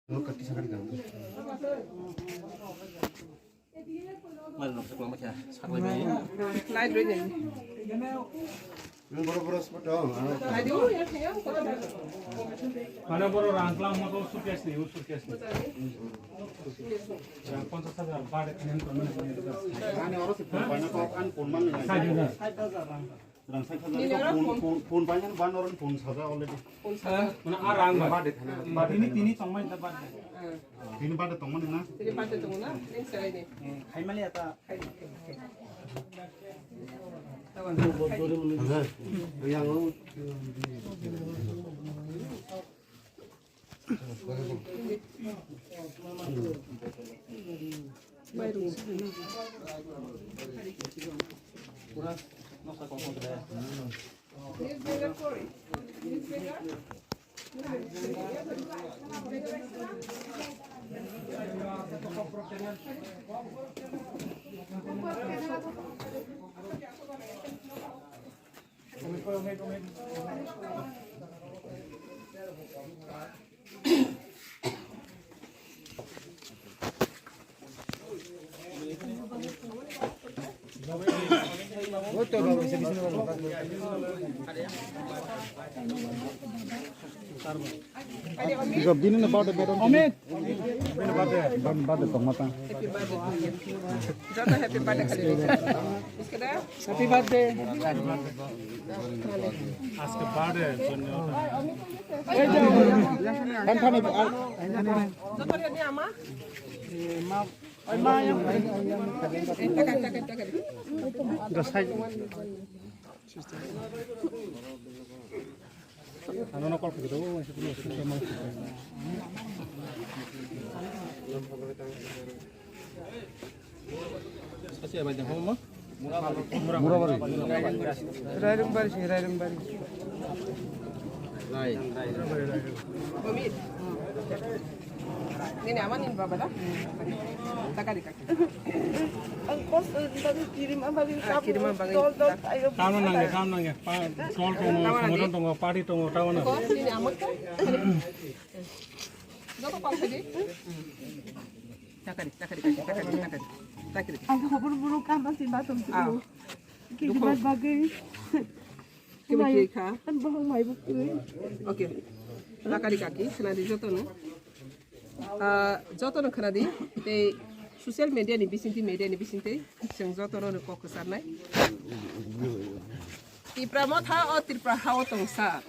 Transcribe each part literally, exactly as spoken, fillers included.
Light roi jai. Nung boro boro spot dong, ano. Light roi jai, kaya, kota bai. Mana boro rang klam moto suitcase ni, suitcase ni. Yang ponchas hajar bade khanan to mana ni. Ani oro si phone paina kok an phone man ni. Sait hajar. Rang sait hajar. Nini oro phone, phone, phone paina ban oro phone saja already. Phone saja. Mana a rang ba. Bade khanan. Tini, tini tongmani ta bade. Tini bade tongmani na? Tini bade tongmani na? Nini sarai ni. Khaimani ata. Bini ni birthday beton. Amit. Bini birthday. Bini birthday tongma ta. Happy birthday to you. Joto happy birthday khali. Happy birthday. Aske birthday. Kan thani. Joto happy ama. Ano na call kagiro, wala si kuno si kuno. Kasi abay din mo? Murabari. Rairungbari si, Rairungbari. Rai. Nini ama nini baba da? Takari kaki. Ang kos, eh, tadi kirim ang bagay. Ah, kirim ang bagay. Tol, tol, ayo. Tama nangge, tama nangge. Pa, tol tongo, tama nangge. Songoton tongo, padi tongo, tama nangge. Ko, nini ama ko? Joto pal khaidi. Takari, takari, takari, takari, takari. Takari. Ang khobor buru kama si batom si. Ah. Kirim ang bagay. Kima khe kha? An bahang mai buk twi. Okay. Takari kaki, khwnadi jotono. Ah, jotono khwnadi, tei social media ni bisingtwi, media ni bisingtwi, chwng jotono no kok kwcharnai. Tipra motha o Tripura ha o tongsa.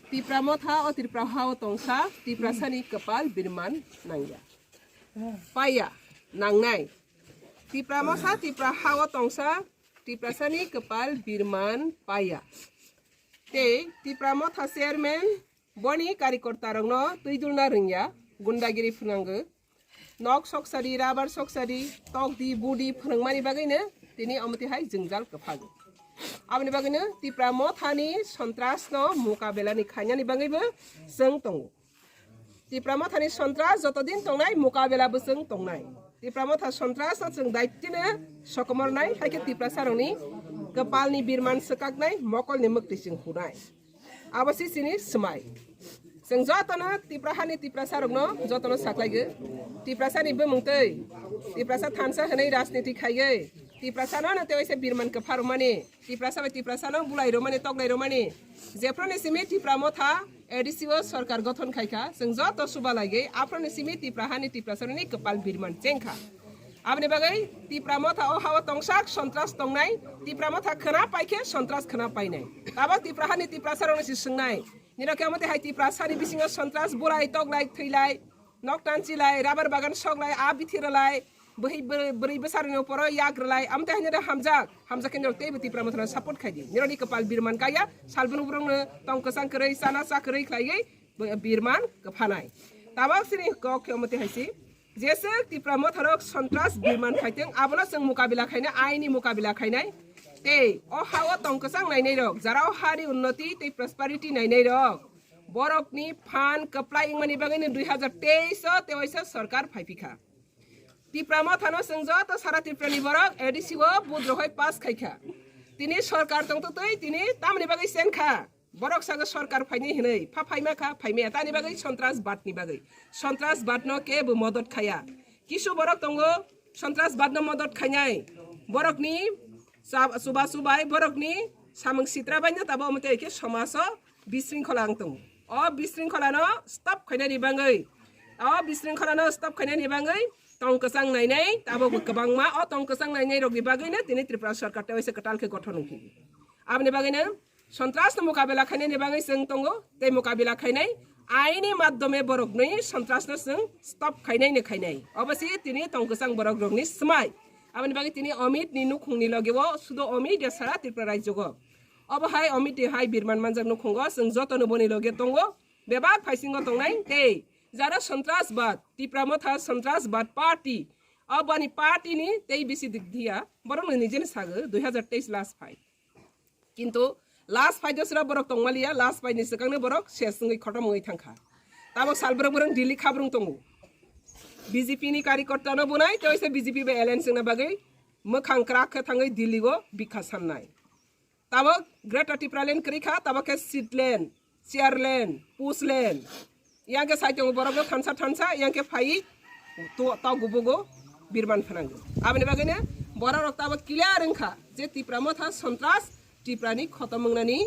Tipra motha o Tripura ha o tongsa, Tiprasani kwpal birman nangya. Paya, nangnai. Tipra motha Tripura ha o tongsa, Tiprasani kwpal birman paya. Tei Tipra motha chairman boni karikortarokno twidulna rwngya, gundagiri phwnango. Nok soksadi, rabar soksadi, tokdi, budi phwnangmani bagwino tini omo twi hai jwngjal kwphago. Aboni bagwino Tipra mothani sontrasno mukabelani khainani bagwibo chwng tongo. Tipra mothani sontras joto din tongnai, mukabela bo chwng tongnai. Tipra motha sontras no chwng daitino sokomornai, hai khe Tiprasarokni kwpalni birman swkaknai, mokolni mwktwi chwng hunai. Abo se chini swmai. Chwng jotono Tipra hani Tiprasarokno jotono saklaigo. Tiprasani bumung twi Tiprasa thansa hwnwi rajniti khaiwi Tiprasano no tewaisa birman kwpha rwmani. Tiprasa bai Tiprasano bulai rwmani, toknai rwmani. Jephru ni simi Tipra motha A D C o sorkar gothon khaikha, chwng joto suba laiwi aphru ni simi Tipra hani Tiprasarokni kwpal birman chengkha. Aboni bagwi Tipra motha o ha-o tongsak sontras tongnai, Tipra motha khwna paikhe sontras khwna painai. Tabok Tipra hani Tiprasarokno se swngnai. Nirok khe omo twi hai Tiprasani bisingo sontras bulai, toklai, thwilai, nok tanchilai, rabar bagan soklai, a bithi rwlai, bwrwi, bwrwi, bwrwi bwsarokni uporo yak rwlai, amtwi haino da hamjak, hamjak khe norok teibo Tipra mothano support khaidi. Nirokni kwpal birman kaya, salbunu borokno tong kwchang kwrwi, chana cha kwrwi khlaiwi bo-, birman kwphanai. Tabok sini kok khe omo twi hai si, jeswk Tipra motharok sontras birman khaitwng, abono chwng mukabila khainai, aini mukabila khainai. Tei o ha-o tong kwchang nainairok, jara o hani unnoti tei prosperity nainairok, borokni phan kwplai wngmani bagwino dui hazar teis o tewaisa sorkar phaiphikha. Tipra mothano chwng joto sara Tripura ni borok A D C o budrohoi pass khaikha. Tini sorkar tongtwtwi tini tamni bagwi chenkha. Borok sago sorkar phainai hinwi, pha phaima kha, phaimaya. Tani bagwi sontras bat ni bagwi. Sontras bat no kebo modot khaya. Kisu borok tongo, sontras bat no modot khainai. Borok ni sa-, suba subai, borok ni samung sitra bai no tabo omo tei khe somaso bisringkhola ang tongo. O bisringkhola no stop khainani bagwi, o bisringkhola no stop khainani bagwi tong kwchang nainai, tabuk bo kwbangma o tong kwchang nainai rokni bagwino tini Tripura sorkar tei waisa kwtal khe gothon wngphi. Aboni bagwino sontras no mukabela khainani bagwi chwng tongo, tei mukabela khainai aini madhyome borokni sontras no chwng stop khainai ni khainai. Obo si tini tong kwchang borok rokni swmai. Aboni bagwi tini Amit ni nukhungni loge o sudo Amit ya sara Tripura rajyo go. Obo hai Amit ni hai birman manjak nukhungo chwng joto no boni loge tongo, bebak phaisingo tongnai tei jara sontras bat, Tipra Motha sontras bat party, o bani party ni tei bisi dik dia, borok no nijeni sago dui hazar teis last fight. Kintu last fight o sira borok tongmaliya, last fight ni swkang no borok ses wngwi khotom wngwi thangkha. Tabok sal borok borok Delhi khabrung tongo. B J P ni karikorta no bunai, tei waisa B J P bai alliance wngna bagwi mwkhang kwrak khe thangwi Delhi go bikha sannai. Tabok Greater Tipraland kwrwi kha, tabok khe seatland, chairland, postland. Yang khe saitongo borok no thansa thansa, yang khe phaiwi to, to gubugo birman phanango. Aboni bagwino borok rok tabok clear wngkha je Tipra Motha sontras, Tipra ni khotom wngnani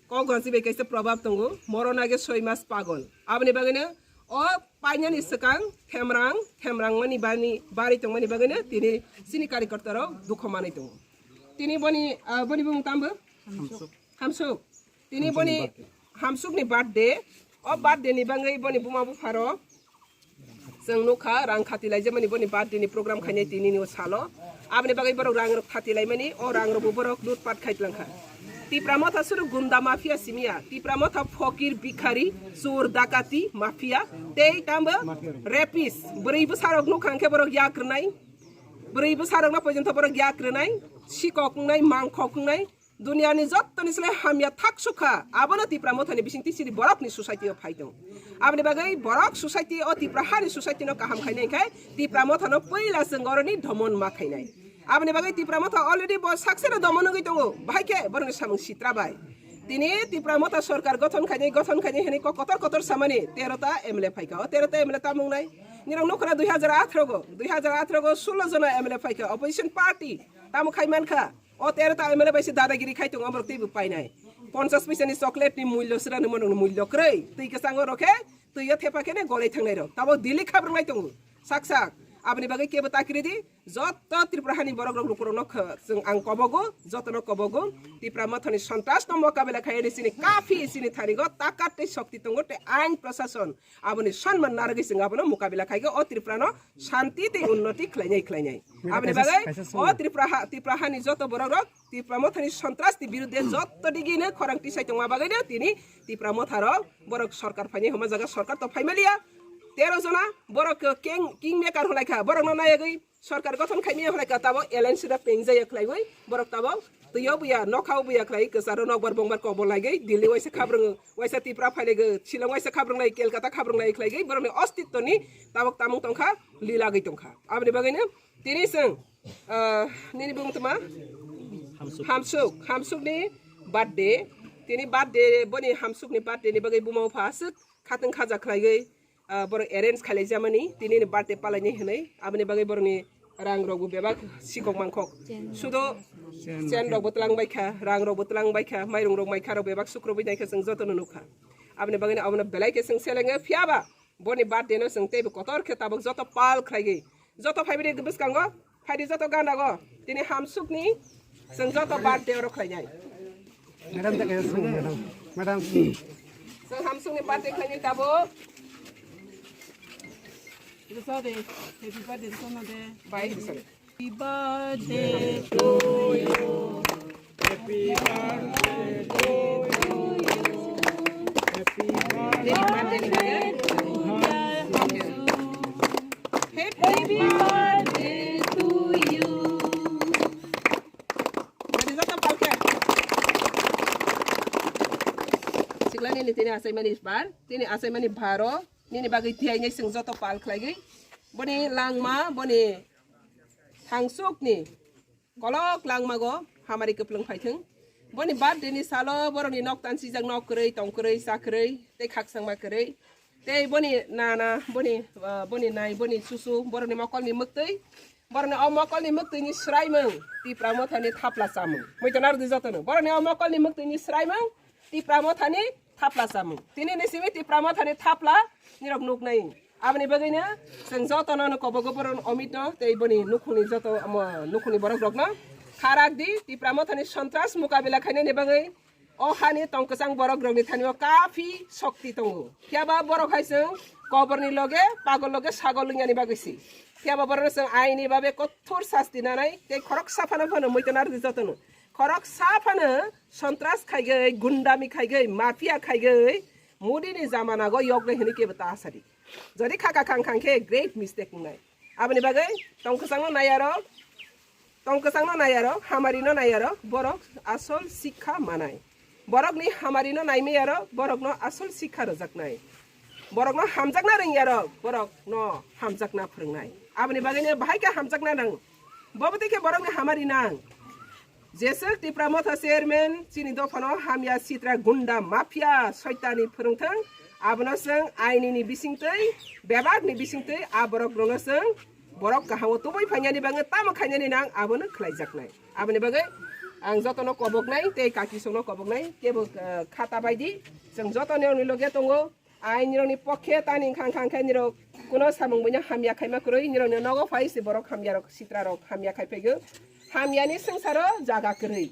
kok rangsi bai kaisa probab tongo, moro nage soi mas pagol. Aboni bagwino o painani swkang themrang, themrang mani bani bari tongmani bagwino tini chini karikorta rok dukho manwi tongo. Tini boni, ah, boni bumung tambo? Hamsuk. Tini boni Hamsukni birthday. O birthday ni bagwi boni buma bupha rok chwng nukha, rang khati laijamani boni birthday ni program khainai tini ni o salo. Aboni bagwi borok rang rok khati laimani, o rang rok bo borok lutpat khai tlangkha. Tipra Motha suru gunda mafia simiya, Tipra Motha phokir, bikhari, chor, dakati, mafia, tei tambo rapist. Bwrwi bwsa rok nukha hwnkhe borok yak rwnai. Bwrwi bwsa rok no pojonto borok yak rwnai, sikok wngnai, mangkhok wngnai. Duniani jottoni slai hamya thak sukha, abono Tipra Mothani bisingtwi chini borokni society o phai tongo. Aboni bagwi borok society o, Tipra hani society no kaham khainai khai Tipra Mothano puila chwng oroni domon ma khainai. Aboni bagwi Tipra Motha already bo sakseno domon wngwi tongo, bahai khe borokni samung sitra bai. Tini Tipra Motha sorkar gothon khainai, gothon khainai hinwi kok kotor kotor samani tero ta M L A phaikha. O tero ta M L A tamo wngnai? Nirok nukhuna dui hazar atharo go, dui hazar atharo go sulo jona M L A phaikha opposition party. Tamo khai mankha? O tero ta M L A bai se dadagiri khai tongo, borok teibo painai. Ponchas paisa ni chocolate ni mullo srani monok ni mullo kwrwi. Twi kwchango rok khe twi o thepa khe ne golai thangnai rok. Tabo Delhi khabrwngnai tongo. Sak sak. Aboni bagwi kebo ta kiri di. Joto Tripura hani borok rok lukurok no khe chwng ang kobogo, joto no kobogo. Tipra Mothani sontras no mokabela khai ni chini kafi chini thani go takat tei shokti tongo tei ain prosason. Aboni sanman narwgwi chwng abono mukabila khaigwi o Tripura no shanti tei unnoti khlainai khlainai. Aboni bagwi o Tripura ha, Tripura hani joto borok rok Tipra Mothani sontras ni birudde joto digino khorang tisai tongma bagwi no tini Tipra Motha rok borok sorkar phainai hwnma jaga sorkar to phaimaliya. Tero jona borok king, king maker hwnlaikha, borok no nayagwi sorkar gothon khaimaya hwnlaikha, tabo L N C da pengjaya khlaiwi borok tabo twiyo buya, nokhao buya khlai, kwcharo nokbar bongbar kobor laigwi, Delhi waisa khabrwngo, waisa Tipra phailaigwi, Shillong waisa khabrwnglai, Kolkata khabrwnglai khlaigwi, borokni ostitwni tabok tamung tongkha, lilagwi tongkha. Aboni bagwino tini chwng, ah, nini bumung tma? Hamsuk. Hamsuk, Hamsukni birthday. Tini birthday, boni Hamsukni birthday ni bagwi buma bupha aswk khatwng khaja khlaigwi, ah, borok arrange khailai jamani, tini ni birthday palaini hinwi, aboni bagwi borokni rang rokbo bebak sikok mangkok. Sudo chen rokbo twlang baikha, rang rokbo twlang baikha, mairung rok maikha rok bebak sukrubwi naikha chwng jotono nukha. Aboni bagwino abono belai khe chwng selengwi phiyaba boni birthday no chwng teibo kotor khe tabuk joto pal khlaigwi, joto phaibini bwskango. Phaidi joto gana go, tini Hamsukni chwng joto birthday oro khlainai. Madam, ta kaya sung, madam. Madam. Chwng Hamsukni birthday khlainai tabuk. Rwsa de, happy birthday rwsa na de. Bai, rwsa de. Happy birthday to you. Happy birthday to you. Happy birthday to you. Happy birthday to you. Sikla nini tini achaimani bar, tini achaimani baro, nini bagwi tiyainai chwng joto pal khlaigwi. Boni langma, boni Hamsukni kolok langmago hamari kwplwng phaithwng. Boni birthday ni salo borokni nok tansijak, nok kwrwi, tong kwrwi, cha kwrwi, tei khakchangma kwrwi. Tei boni nana, boni, ah, boni nai, boni susu, borokni mokolni mwktwi. Borokni o mokolni mwktwini swraimung Tipra Mothani thapla chamung. Muitu narwdi jotono. Borokni o mokolni mwktwini swraimung Tipra Mothani thapla chamung. Tini ni simi Tipra Mothani thapla nirok nuknai. Aboni bagwino chwng jotono no kobogo borok Amit no tei boni nukhungni joto, omo, nukhungni borok rokno kharak di, Tipra Mothani sontras mukabila khainani bagwi o hani tong kwchang borok rokni thani o kafi shokti tongo. Phiya ba borok hai chwng koborni loge, pagol loge sagol wngya ni bagwi si. Phiya ba borok no chwng aini babe kothor sasti nanai tei khoroksa phano phano muitu narwdi jotono. Khoroksa phano sontras khaigwi, gundami khaigwi, mafia khaigwi, Modi ni jamana go yok de hini kebo ta sadi. Jodi khaka khang khang khe great mistake wngnai. Aboni bagwi tong kwchangno nai aro, tong kwchangno nai aro, hamari no nai aro, borok asol sikha manai. Borokni hamari no naimai aro, borokno asol sikha rwjaknai. Borokno hamjakna rwngya aro, borokno hamjakna phwrwngnai. Aboni bagwi no bahai khe hamjakna nang. Bobo tei khe borokni hamari nang. Jeswk Tipra Motha chairman chini dophano hamya sitra gunda mafia soitani phwrwngthang, abono chwng aini ni bisingtwi, bebak ni bisingtwi a borok rokno chwng borok kahamo tubui phainani bagwi tamo khainani nang abono khlaijaknai. Aboni bagwi ang jotono koboknai tei kaki songno koboknai kebo, eh, khata baidi chwng jotoni oni loge tongo. Ai nirokni pokhe tani khang khang khe nirok kuno samung buino hamya khaima kwrwi, nirokni nogo phai se borok hamya rok, sitra rok hamya khai phaigo. Hamyani swngcharo jaga kwrwi,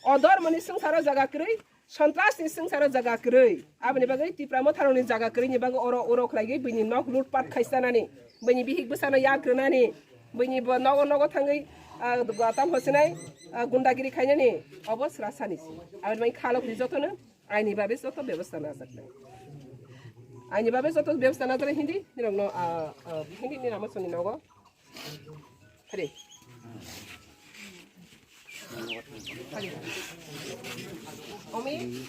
odormoni swngcharo jaga kwrwi, sontrasni swngcharo jaga kwrwi. Aboni bagwi Tipra Motharokni jaga kwrwini bagwi oro oro khlaigwi bini nok lutpat khaisanani, bini bihik bwsano yak rwnani, bini bo nogo nogo thangwi, ah, tam hosinai, ah, gundagiri khainani obo srasani. Aboni bagwi khalokni jotono Aini babe joto bebosta najaknai. Aini babe joto bebosta najaknai hindi, nirokno, ah, ah, hindi ni rama soni nogo. Hari. Hari. Omi.